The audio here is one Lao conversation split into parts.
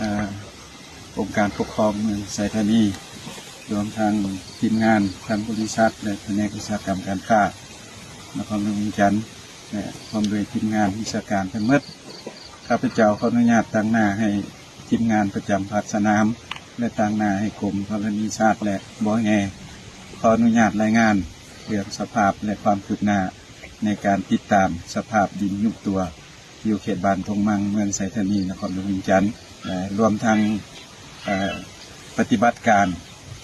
ອົງການປົກຄອງເມືອງໄຊທານີ ລວມທັງທີມງານທາງບໍລິສັດ ແລະ ພະແນກອຸດສາຫະກຳການຄ້ານະຄອນຫຼວງວຽງຈັນ ແລະ ພ້ອມດ້ວຍທີມງານວິຊາການທັງໝົດ. ຂ້າພະເຈົ້າຂໍອະນຸຍາດຕາງໜ້າໃຫ້ທີມງານປະຈຳພາກສະໜາມ ແລະ ຕາງໜ້າໃຫ້ກົມທໍລະນີສາດ ແລະ ບໍ່ແຮ່ ຂໍອະນຸຍາດລາຍງານເລື່ອງສະພາບ ແລະ ຄວາມຄືບໜ້າໃນການຕິດຕາມສະພາບດິນຍຸບຕົວ ຢູ່ເຂດບ້ານທົ່ງມັງ ເມືອງໄຊທານີ ນະຄອນຫຼວງວຽງຈັນ ແລະ ລວມທັງ ເອີ ປະຕິບັດການ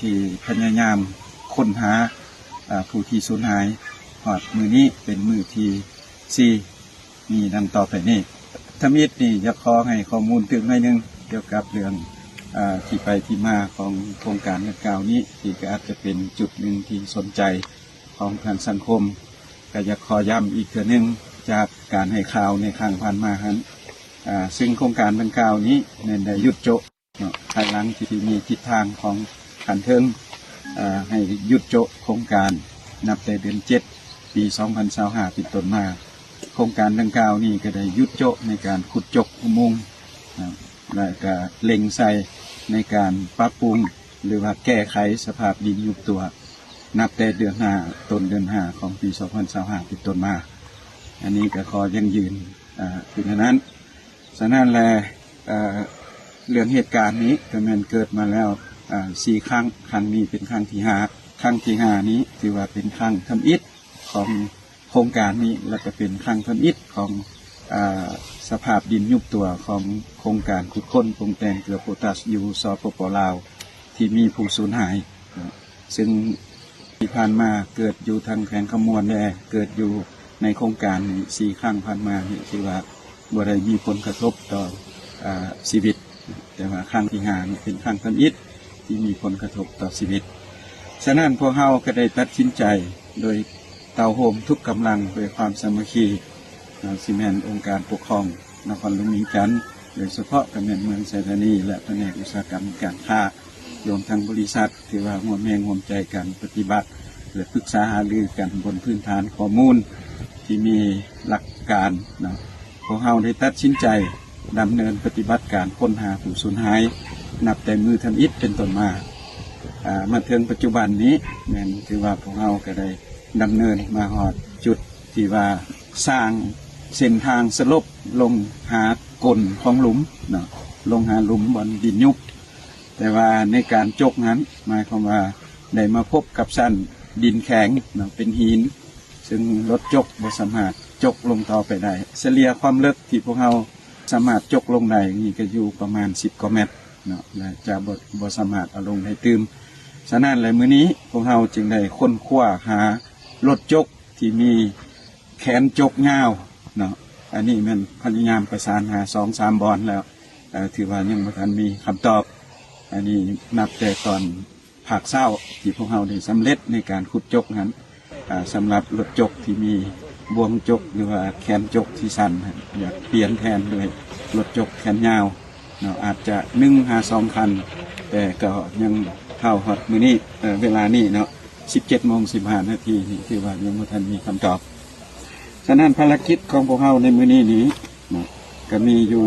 ທີ່ພະຍາຍາມຄົ້ນຫາ ເອີ ຜູ້ທີ່ສູນຫາຍ ຮອດມື້ນີ້ເປັນມື້ທີສີ່ ມີດັ່ງຕໍ່ໄປນີ້. ທຳອິດນີ້ຢາກຂໍໃຫ້ຂໍ້ມູນຕື່ມໜ້ອຍໜຶ່ງ ກ່ຽວກັບເລື່ອງ ເອີ ທີ່ໄປທີ່ມາຂອງໂຄງການດັ່ງກ່າວນີ້ ທີ່ກໍອາດຈະເປັນຈຸດໜຶ່ງທີ່ສົນໃຈຂອງທາງສັງຄົມ. ກໍຢາກຂໍຢ້ຳອີກເທື່ອໜຶ່ງ ຈາກການໃຫ້ຂ່າວໃນຄັ້ງຜ່ານມາຫັ້ນ ເຊິ່ງໂຄງການດັ່ງກ່າວນີ້ແມ່ນໄດ້ຢຸດໂຈະເນາະ ພາຍຫຼັງທີ່ມີທິດທາງຂອງຂັ້ນເທິງ ເອີ ໃຫ້ຢຸດໂຈະໂຄງການ ນັບແຕ່ເດືອນເຈັດ ປີສອງພັນຊາວຫ້າ ເປັນຕົ້ນມາ. ໂຄງການດັ່ງກ່າວນີ້ກໍໄດ້ຢຸດໂຈະໃນການຂຸດຈົກອຸໂມງ ເນາະ ແລະ ກໍເລັ່ງໃສ່ໃນການປັບປຸງ ຫຼືວ່າແກ້ໄຂສະພາບດິນຍຸບຕົວ ນັບແຕ່ເດືອນຫ້າ ຕົ້ນເດືອນຫ້າ ຂອງປີສອງພັນຊາວຫ້າ ເປັນຕົ້ນມາ. ອັນນີ້ກໍຂໍຢັ້ງຢືນ ອາ ເປັນອັນນັ້ນ. ສະນັ້ນແລະ ເອີ ເລື່ອງເຫດການນີ້ກໍແມ່ນເກີດມາແລ້ວ ອາ ສີ່ຄັ້ງ, ຄັ້ງນີ້ເປັນຄັ້ງທີຫ້າ. ຄັ້ງທີຫ້ານີ້ຖືວ່າເປັນຄັ້ງທຳອິດຂອງໂຄງການນີ້ ແລະ ກໍເປັນຄັ້ງທຳອິດຂອງ ອາ ສະພາບດິນຍຸບຕົວຂອງໂຄງການຂຸດຄົ້ນປຸງແຕ່ງເກືອໂປຕາສຢູ່ ສປປ ລາວ ທີ່ມີຜູ້ສູນຫາຍ. ເນາະ ຊຶ່ງທີ່ຜ່ານມາເກີດຢູ່ທາງແຂວງຄຳມ່ວນແດ່ ເກີດຢູ່ໃນໂຄງການນີ້ສີ່ຄັ້ງຜ່ານມານີ້ ຖືວ່າບໍ່ໄດ້ມີຜົນກະທົບຕໍ່ ອາ ຊີວິດ, ແຕ່ວ່າຄັ້ງທີຫ້ານີ້ເປັນຄັ້ງທຳອິດທີ່ມີຜົນກະທົບຕໍ່ຊີວິດ. ສະນັ້ນພວກເຮົາກໍໄດ້ຕັດສິນໃຈໂດຍເຕົ້າໂຮມທຸກກຳລັງ ດ້ວຍຄວາມສາມັກຄີ ເນາະ ຊິແມ່ນອົງການປົກຄອງນະຄອນຫຼວງວຽງຈັນ ໂດຍສະເພາະກໍແມ່ນເມືອງໄຊທານີ ແລະ ພະແນກອຸດສາຫະກຳການຄ້າ ລວມທັງບໍລິສັດ ຖືວ່າຮ່ວມແຮງຮ່ວມໃຈກັນປະຕິບັດ ແລະ ປຶກສາຫາລືກັນບົນພື້ນຖານຂໍ້ມູນທີ່ມີຫຼັກການເນາະ. ພວກເຮົາໄດ້ຕັດສິນໃຈດຳເນີນປະຕິບັດການຄົ້ນຫາຜູ້ສູນຫາຍ ນັບແຕ່ມື້ທຳອິດເປັນຕົ້ນມາ. ອາ ມາເຖິງປັດຈຸບັນນີ້ ແມ່ນຖືວ່າພວກເຮົາກໍໄດ້ດຳເນີນມາຮອດຈຸດ ທີ່ວ່າສ້າງເສັ້ນທາງສະຫຼົບລົງຫາກົ້ນຂອງຫຼຸມເນາະ, ລົງຫາຫຼຸມບ່ອນດິນຍຸບ. ແຕ່ວ່າໃນການຈົກຫັ້ນ ໝາຍຄວາມວ່າໄດ້ມາພົບກັບຊັ້ນດິນແຂງເນາະ ເປັນຫີນ, ເຊິ່ງລົດຈົກບໍ່ສາມາດຈົກລົງຕໍ່ໄປໄດ້. ສະເລ່ຍຄວາມເລິກທີ່ພວກເຮົາສາມາດຈົກລົງໄດ້ນີ້ ກໍຢູ່ປະມານສິບກວ່າແມັດເນາະ ແລະ ຈະບໍ່ ບໍ່ສາມາດເອົາລົງໄດ້ຕື່ມ. ສະນັ້ນແຫຼະ ມື້ນີ້ພວກເຮົາຈຶ່ງໄດ້ຄົ້ນຄວ້າຫາລົດຈົກ ທີ່ມີແຄນຈົກຍາວເນາະ. ອັນນີ້ແມ່ນພະຍາຍາມປະສານຫາສອງສາມບ່ອນແລ້ວ ເອີ ຖືວ່າຍັງບໍ່ທັນມີຄຳຕອບ. ອັນນີ້ນັບແຕ່ຕອນພາກເຊົ້າທີ່ພວກເຮົາໄດ້ສຳເລັດໃນການຂຸດຈົກຫັ້ນ ອາ ສຳລັບລົດຈົກທີ່ມີບ່ວງຈົກ ຫຼືວ່າແຄນຈົກທີ່ສັ້ນ ຢາກປ່ຽນແທນດ້ວຍລົດຈົກແຄນຍາວ ເນາະ ອາດຈະໜຶ່ງຫາສອງຄັນ, ແຕ່ກໍຍັງເທົ່າຮອດມື້ນີ້ ເອີ ເວລານີ້ເນາະ ສິບເຈັດໂມງສິບຫ້ານາທີນີ້ ຖືວ່າຍັງບໍ່ທັນມີຄຳຕອບ. ສະນັ້ນພາລະກິດຂອງພວກເຮົາໃນມື້ນີ້ນີ້ເນາະ ກໍມີຢູ່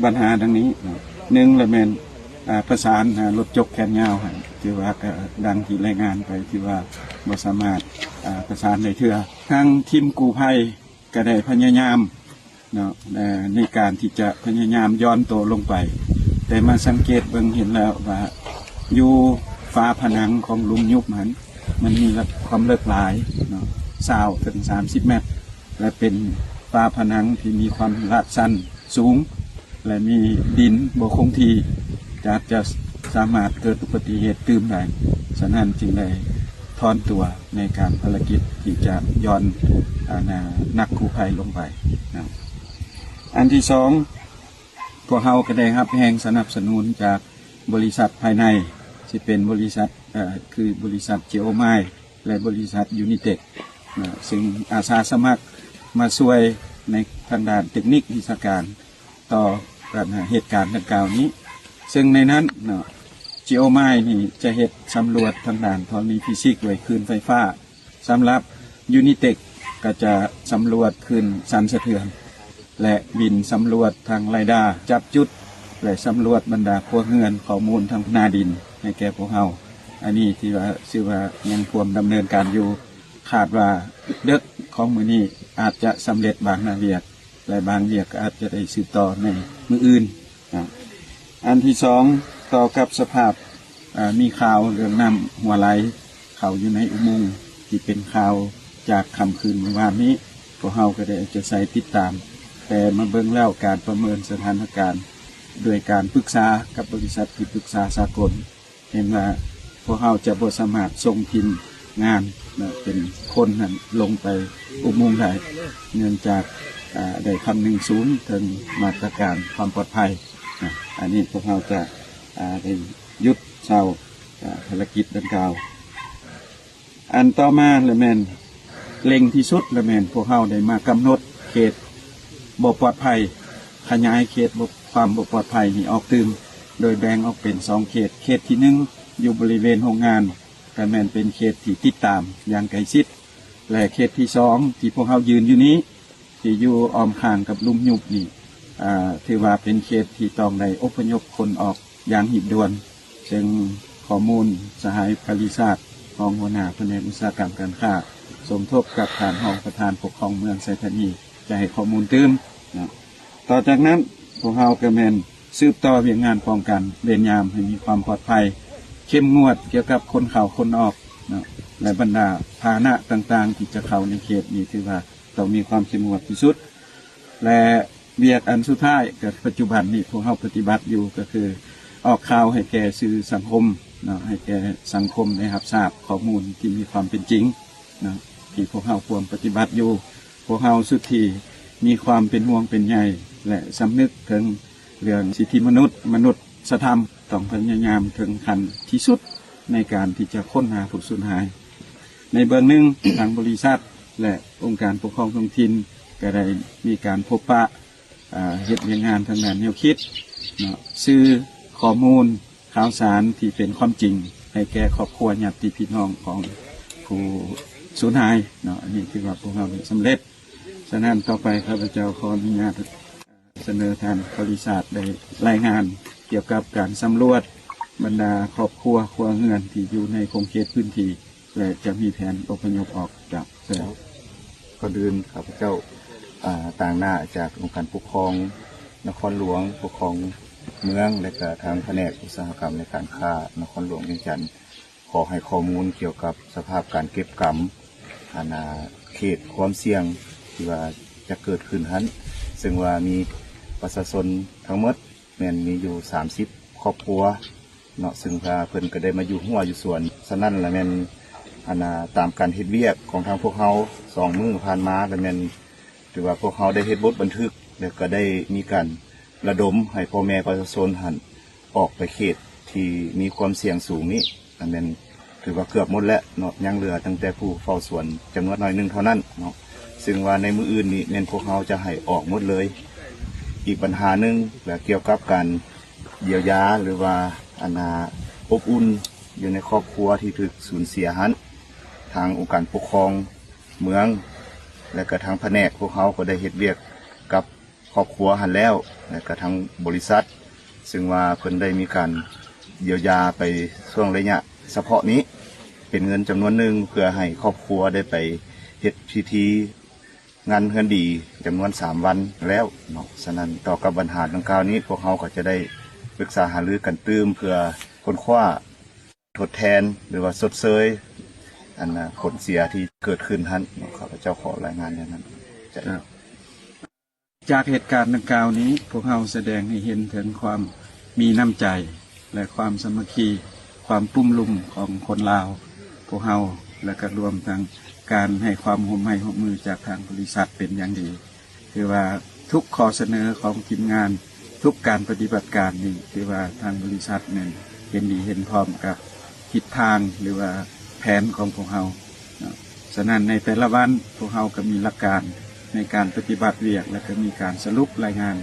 ບັນຫາດັ່ງນີ້ເນາະ. ໜຶ່ງລະແມ່ນ ອາ ປະສານຫາລົດຈົກແຄນຍາວຫັ້ນ ຖືວ່າກໍດັ່ງທີ່ລາຍງານໄປ ຖືວ່າບໍ່ສາມາດ ອາ ປະສານໄດ້ເທື່ອ. ທາງທີມກູ້ໄພ ກໍໄດ້ພະຍາຍາມເນາະ ເອີ ໃນການທີ່ຈະພະຍາຍາມຢ່ອນໂຕລົງໄປ, ແຕ່ມາສັງເກດເບິ່ງເຫັນແລ້ວວ່າ ຢູ່ຝາຜະໜັງຂອງຫຼຸມຍຸບຫັ້ນ ມັນມີຄວາມເລິກຫຼາຍເນາະ ຊາວເຖິງສາມສິບແມັດ ແລະ ເປັນຝາຜະໜັງທີ່ມີຄວາມລາດຊັນສູງ ແລະ ມີດິນບໍ່ຄົງທີ່ ອາດຈະສາມາດເກີດອຸບັດຕິເຫດຕື່ມໄດ້. ສະນັ້ນຈຶ່ງໄດ້ຖອນຕົວໃນການພາລະກິດທີ່ຈະຢ່ອນ ອາ ນາ ນັກກູ້ໄພລົງໄປນະ. ອັນທີສອງ ພວກເຮົາກໍໄດ້ຮັບແຮງສະໜັບສະໜູນຈາກບໍລິສັດພາຍໃນ ທີ່ເປັນບໍລິສັດ ເອີ ຄືບໍລິສັດ Geomine ແລະ ບໍລິສັດ Unitech ນະ ຊຶ່ງອາສາສະໝັກມາຊ່ວຍໃນທາງດ້ານເຕັກນິກວິຊາການ ຕໍ່ບັນຫາເຫດການດັ່ງກ່າວນີ້ ເຊິ່ງໃນນັ້ນເນາະ Geomine ນີ້ຈະເຮັດສຳຫຼວດທາງດ້ານທໍນີຟີຊິກ ດ້ວຍຄື້ນໄຟຟ້າ. ສຳລັບ Unitech ກໍຈະສຳຫຼວດຄື້ນສັ່ນສະເທືອນ ແລະ ບິນສຳຫຼວດທາງໄຣດາ ຈັບຈຸດ ແລະສຳຫຼວດບັນດາຄົວເຮືອນ ຂໍ້ມູນທາງໜ້າດິນໃຫ້ແກ່ພວກເຮົາ. ອັນນີ້ທີ່ວ່າ ຊື່ວ່າຍັງພວມດຳເນີນການຢູ່. ຄາດວ່າເດິກຂອງມື້ນີ້ອາດຈະສຳເລັດບາງໜ້າວຽກ ແລະບາງວຽກກໍອາດຈະໄດ້ສືບຕໍ່ໃນມື້ອື່ນນະ. ອັນທີສອງ ຕໍ່ກັບສະພາບ ເອີ່ ມີຂ່າວເລື່ອງນ້ຳຮົ່ວໄຫຼເຂົ້າຢູ່ໃນອຸໂມງ ທີ່ເປັນຂ່າວຈາກຄ່ຳຄືນມື້ວານນີ້, ພວກເຮົາກໍໄດ້ເອົາໃຈໃສ່ຕິດຕາມ, ແຕ່ມາເບິ່ງແລ້ວ ການປະເມີນສະຖານະການດ້ວຍການປຶກສາກັບບໍລິສັດທີ່ປຶກສາສາກົນ ເຫັນວ່າພວກເຮົາຈະບໍ່ສາມາດສົ່ງທີມງານເນາະ ເປັນຄົນນັ້ນລົງໄປອຸໂມງໄດ້ ເນື່ອງຈາກ ອາ ໄດ້ຄຳນຶງສູງເຖິງມາດຕະການຄວາມປອດໄພນະ. ອັນນີ້ພວກເຮົາຈະ ອາ ໄດ້ຢຸດເຊົາ ອາ ພາລະກິດດັ່ງກ່າວ. ອັນຕໍ່ມາລະແມ່ນ ເລັ່ງທີ່ສຸດລະແມ່ນພວກເຮົາໄດ້ມາກຳນົດເຂດບໍ່ປອດໄພ, ຂະຫຍາຍເຂດບໍ່ ຄວາມບໍ່ປອດໄພນີ້ອອກຕື່ມ, ໂດຍແບ່ງອອກເປັນສອງເຂດ. ເຂດທີໜຶ່ງ ຢູ່ບໍລິເວນໂຮງງານ ກະແມ່ນເປັນເຂດທີ່ຕິດຕາມຢ່າງໃກ້ຊິດ ແລະ ເຂດທີສອງ ທີ່ພວກເຮົາຢືນຢູ່ນີ້ ທີ່ຢູ່ອ້ອມຂ້າງກັບລຸ່ມຍຸບນີ້ ອາ ຖືວ່າເປັນເຂດທີ່ຕ້ອງໄດ້ອົບພະຍົບຄົນອອກຢ່າງຮີບດ່ວນ. ເຊິ່ງຂໍ້ມູນສະຫາຍປະລິສາດ ຮອງຫົວໜ້າພະແນກອຸດສາຫະກຳການຄ້າ ສົມທົບກັບທ່ານຮອງປະທານປົກຄອງເມືອງໄຊທານີ ຈະໃຫ້ຂໍ້ມູນຕື່ມເນາະ. ຕໍ່ຈາກນັ້ນ ພວກເຮົາກໍແມ່ນສືບຕໍ່ວຽກງານປ້ອງກັນເວນຍາມໃຫ້ມີຄວາມປອດໄພ, ເຂັ້ມງວດກ່ຽວກັບຄົນເຂົ້າຄົນອອກເນາະ ແລະ ບັນດາພາຫະນະຕ່າງໆ ທີ່ຈະເຂົ້າໃນເຂດນີ້ ຖືວ່າຕ້ອງມີຄວາມເຂັ້ມງວດທີ່ສຸດ ແລະ ວຽກອັນສຸດທ້າຍ ກໍປັດຈຸບັນນີ້ພວກເຮົາປະຕິບັດຢູ່ ກໍຄືອອກຂ່າວໃຫ້ແກ່ສື່ສັງຄົມເນາະ ໃຫ້ແກ່ສັງຄົມໄດ້ຮັບຊາບຂໍ້ມູນທີ່ມີຄວາມເປັນຈິງເນາະ ທີ່ພວກເຮົາພວມປະຕິບັດຢູ່. ພວກເຮົາສຸດທີ່ມີຄວາມເປັນຫ່ວງເປັນໃຍ ແລະ ສຳນຶກເຖິງເລື່ອງສິດທິມະນຸດ, ມະນຸດສະທຳ ຕ້ອງພະຍາຍາມເຖິງຂັ້ນທີ່ສຸດໃນການທີ່ຈະຄົ້ນຫາຜູ້ສູນຫາຍ. ໃນເບື້ອງໜຶ່ງ ທາງບໍລິສັດ ແລະ ອົງການປົກຄອງທ້ອງຖິ່ນ ກໍໄດ້ມີການພົບປະ ອາ ເຮັດວຽກງານທາງດ້ານແນວຄິດເນາະ, ສື່ຂໍ້ມູນຂ່າວສານທີ່ເປັນຄວາມຈິງໃຫ້ແກ່ຄອບຄົວຍາດຕິພີ່ນ້ອງຂອງຜູ້ສູນຫາຍເນາະ. ອັນນີ້ຖືວ່າພວກເຮົາໄດ້ສຳເລັດ. ສະນັ້ນ ຕໍ່ໄປຂ້າພະເຈົ້າຂໍອະນຸຍາດສະເໜີທ່ານປະລິສາດໄດ້ລາຍງານກ່ຽວກັບການສຳຫຼວດບັນດາຄອບຄົວ ຄົວເຮືອນທີ່ຢູ່ໃນຂົງເຂດພື້ນທີ່ ແລະ ຈະມີແຜນອົບພະຍົບອອກຈາກເຂດ. ກ່ອນອື່ນ ຂ້າພະເຈົ້າ ອາ ຕາງໜ້າຈາກອົງການປົກຄອງນະຄອນຫຼວງ, ປົກຄອງເມືອງ ແລະ ກະທາງພະແນກອຸດສາຫະກຳ ແລະ ການຄ້ານະຄອນຫຼວງວຽງຈັນ ຂໍໃຫ້ຂໍ້ມູນກ່ຽວກັບສະພາບການເກັບກຳ ອັນ ອາ ເຂດຄວາມສ່ຽງທີ່ວ່າຈະເກີດຂຶ້ນຫັ້ນ, ເຊິ່ງວ່າມີປະຊາຊົນທັງໝົດແມ່ນມີຢູ່ສາມສິບຄອບຄົວເນາະ, ເຊິ່ງວ່າເພິ່ນກໍໄດ້ມາຢູ່ຮົ້ວຢູ່ສວນ. ສະນັ້ນລະແມ່ນ ອັນ ອາ ຕາມການເຮັດວຽກຂອງທາງພວກເຮົາສອງມື້ຜ່ານມາລະແມ່ນ ຖືວ່າພວກເຮົາໄດ້ເຮັດບົດບັນທຶກ ແລະ ກໍໄດ້ມີການລະດົມໃຫ້ພໍ່ແມ່ປະຊາຊົນຫັ້ນ ອອກໄປເຂດທີ່ມີຄວາມສ່ຽງສູງນີ້ ອັນແມ່ນຖືວ່າເກືອບໝົດແລ້ວເນາະ, ຍັງເຫຼືອຕັ້ງແຕ່ຜູ້ເຝົ້າສວນຈຳນວນໜ້ອຍໜຶ່ງເທົ່ານັ້ນເນາະ, ເຊິ່ງວ່າໃນມື້ອື່ນນີ້ແມ່ນພວກເຮົາຈະໃຫ້ອອກໝົດເລີຍ. ອີກບັນຫາໜຶ່ງ ແລະ ກ່ຽວກັບການຢຽວຢາ ຫຼືວ່າ ອັນນາ ອົບອຸ່ນຢູ່ໃນຄອບຄົວທີ່ຖືກສູນເສຍຫັ້ນ, ທາງອົງການປົກຄອງເມືອງ ແລະ ກະທາງພະແນກພວກເຮົາກໍໄດ້ເຮັດວຽກກັບ ຄອບຄົວຫັ້ນແລ້ວ ແລະ ກະທາງບໍລິສັດ ເຊິ່ງວ່າເພິ່ນໄດ້ມີການຢຽວຢາໄປຊ່ວງໄລຍະສະເພາະນີ້ ເປັນເງິນຈຳນວນໜຶ່ງ ເພື່ອໃຫ້ຄອບຄົວໄດ້ໄປເຮັດພິທີງານເຮືອນດີຈຳນວນສາມວັນແລ້ວເນາະ. ສະນັ້ນ ຕໍ່ກັບບັນຫາດັ່ງກ່າວນີ້ ພວກເຮົາກໍຈະໄດ້ປຶກສາຫາລືກັນຕື່ມ ເພື່ອຄົ້ນຄວ້າ ທົດແທນ ຫຼືວ່າຊົດເຊີຍ ອັນນະ ຜົນເສຍທີ່ເກີດຂຶ້ນຫັ້ນເນາະ. ຂ້າພະເຈົ້າຂໍລາຍງານແນວນັ້ນ. ຈາກເຫດການດັ່ງກ່າວນີ້ ພວກເຮົາສະແດງໃຫ້ເຫັນເຖິງຄວາມມີນ້ຳໃຈ ແລະ ຄວາມສາມັກຄີ ຄວາມປຸ້ມລຸມຂອງຄົນລາວ ພວກເຮົາ ແລະ ກະລວມທັງການໃຫ້ຄວາມຮ່ວມໄມ້ຮ່ວມມືຈາກທາງບໍລິສັດເປັນຢ່າງດີ. ຖືວ່າທຸກຂໍ້ສະເໜີຂອງທີມງານ ທຸກການປະຕິບັດການນີ້ ຖືວ່າທາງບໍລິສັດແມ່ນເຫັນດີເຫັນພ້ອມກັບທິດທາງ ຫຼືວ່າແຜນຂອງພວກເຮົາເນາະ. ສະນັ້ນ ໃນແຕ່ລະວັນ ພວກເຮົາກໍມີຫຼັກການໃນການປະຕິບັດວຽກ ແລະ ກໍມີການສະຫຼຸບລາຍງານ